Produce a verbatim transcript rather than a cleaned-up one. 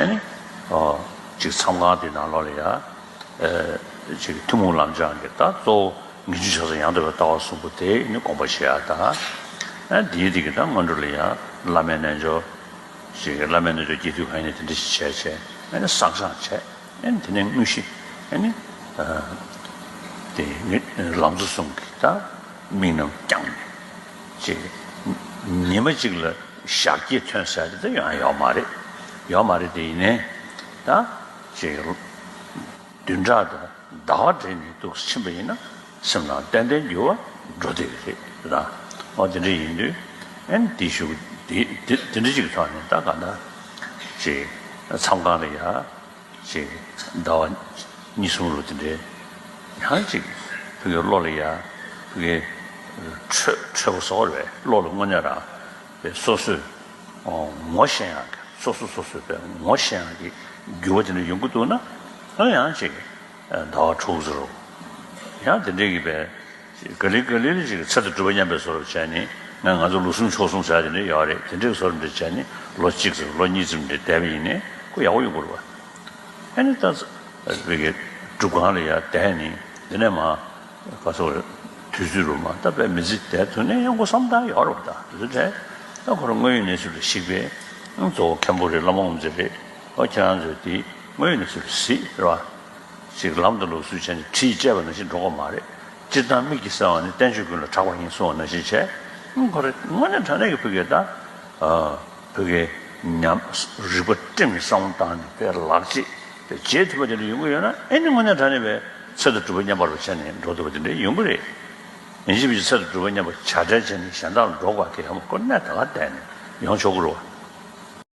ཨ་ནི་ཨོ་ཅིག་མཚམས་ཁང་དེ་ནང་ལོགས་ལ་ཡ་ཨེ་ཅིག་ཐུན་མོང་ལམ་སྦྱང་གི་ད་གཙོ་བོ་ངེས་འབྱུང་ཆགས་སོགས་ཡང་དག་པའི་ལྟ་བ་གསུམ་པོ་དེ་ནི་དགོངས་པ་བཞེས་ཡ་ད། ཨ་དེའི་དེ་གི་ད་སྔོན་འགྲོ་ལ་ཡ་བླ་མའི་རྣལ་འབྱོར་ཅིག་བླ་མའི་རྣལ་འབྱོར་རྒྱས་བསྡུས་གང་ཡིན་ནས་དེ་འདྲ་ཞིག་བྱས་བྱས་ཨ་ནི་བསང་སྦྱང་བྱས། ཨ་ནི་དེ་ནས་དངོས་གཞི་ཨ་ནི་དེ་ནི་ལམ་གཙོ་གསུམ་གྱི་ད་དམིགས་རྣམ་བསྐྱངས་ནས་ཅིག་ཉི་མ་གཅིག་ལ་ཞག་བརྒྱད་ཐོན་ཟེར་དེ་ད་ཡང་ཡོད་མ་རེད། ཡོད་མ་རེད་དེ་ཡིན་ནའི་ད་ཅིག་བདུན་ཕྲག་དང་ཟླ་བ་སྦྲེལ་ནས་འདུག་ཕྱིན་པ་ཡིན་ན་སེམས་ནང་ཏན་ཏན་འགྱུར་བ་འགྲོ་བསྡད་ཀྱི་རེད་ད། འོ་དེ་འདྲ་ཡིན་དུས་ཨ་ནི་དེ་ཞུ་དེ་དེ་དེ་འདྲ་ཅིག་གི་ཐོག་ནས་ད་ག་ད་ཅིག་མཚམས་ཁང་ལ་ཡ། ཅིག་ཟླ་བ་གཉིས་གསུམ་ལོ་དེ་འདྲའི་ཡང་ཅིག་ཕ་གི་བློ་ལ་ཡ་ཕ་གི་འཕྲོད་འཕྲོད་པ་བཟོ་བར་བས་བློ་ལ་དངོས་གནས་རང་བས་སོ་སོས་ངོ་ཤེས་ཡག་གི་སོ་སོ་སོ་སོས་བས་ངོ་ཤེས་ཡག་གི་འགྱུར་བ་དེ་འདྲ་ཡོང་གི་འདུག་ན་ཨ་ཡང་ཅིག་ཟླ་བ་དྲུག་ཙམ་རོ་ཡང་དེ་འདྲའི་གི་བས། ག་ལེ་ག་ལེ་ལ་ཅིག་ཚེ་དང་སྒྲུབ་པ་མཉམ་པའི་བཟོ་འདྲ་བྱས་ནས་ང་ང་ཚོ་ལོ་གསུམ་ཕྱོགས་གསུམ་ཟེར་དེ་འདྲ་ཡོད་རེད། དེ་འདྲའི་བཟོ་འདྲ་བྱས་ནས་ལོ་གཅིག་ཙམ་ལོ་གཉིས་ཙམ་འདྲ་བསྡད་པ་ཡིན་ནའི་ཁོ་ཡག་པོ་ཡོང་གི་རེད་བ། ཨ་ནི་ད་བོད་ཀྱི་སྒྲུབ་ཁང་ལ་ཡར་བསྡད་ནས་དེ་ནས་མ་ག་ཚོད་དུས་ཚོད་རུ་མ་ད་བས་མི་ཚེ་བསྡད་ཐུབ་ནས་ཡང་ཁོ་བསམ་སྟངས་ཡོད་རེད་བ། ད་དེ་ཚོ་དྲན་ད་ཁོ་རང་དངོས་ཡོད་གནས་ཚུལ་ལ་གཞིགས་པའི་གཙོ་བོ་མཁན་པོ་རེད། བླ་མ་དབུ་མཛད་རེད། ཨོ་ཁྱེད་རང་ཚོས་དེ་དངོས་ཡོད་གནས་ཚུལ་ལ་གཟིགས་རེད་བ། ཅིག་ལམ་དུ་ལོག་ཚུལ་བྱས་ནས་གྲི་ཡིས་བཅད་པ་ནང་བཞིན་འགྲོ་གི་མ་རེད། སྤྱིར་བཏང་མིག་གིས་གསལ་བ་ནི་བསྟན་བཅོས་ཀུན་ལ་གྲགས་པ་ཡིན་གསུངས་པ་ནང་བཞིན་བྱས། ཁོ་རེ་དངོས་གནས་དྲང་གནས་ཀྱི་ཕ་གིའི་ད་ཕ་གིའི་ཉམས་རིག་པ་བསྒྲིམས་ནས་བསམ་བློ་བཏང་ནས་དེ་ལག་རྗེས་དེ་བྱེད་ཐུབ་པ་དེ་འདྲ་ཡོང་གི་ཡོད་ན་ཨེ་ནི་དངོས་གནས་དྲང་གནས་པའི་ཚེ་དང་སྒྲུབ་པ་མཉམ་པར་བྱས་ནས་འགྲོ་ཐུབ་པ་དེ་འདྲ་ཡོང་གི་རེད། ཡིན་གཅིག་མིན་གཅིག་ཚེ་དང་སྒྲུབ་པ་མཉམ་པར་བྱ་བྲལ་བྱས་ནས་གཞན་དག་ལ་འགྲོ་དགོས་ཀྱི་ཡོད་མ་ཁོ་གནས་ད་ག་བསྡད་ནས་ཡོང་ཆོག་གི་རེད་བ།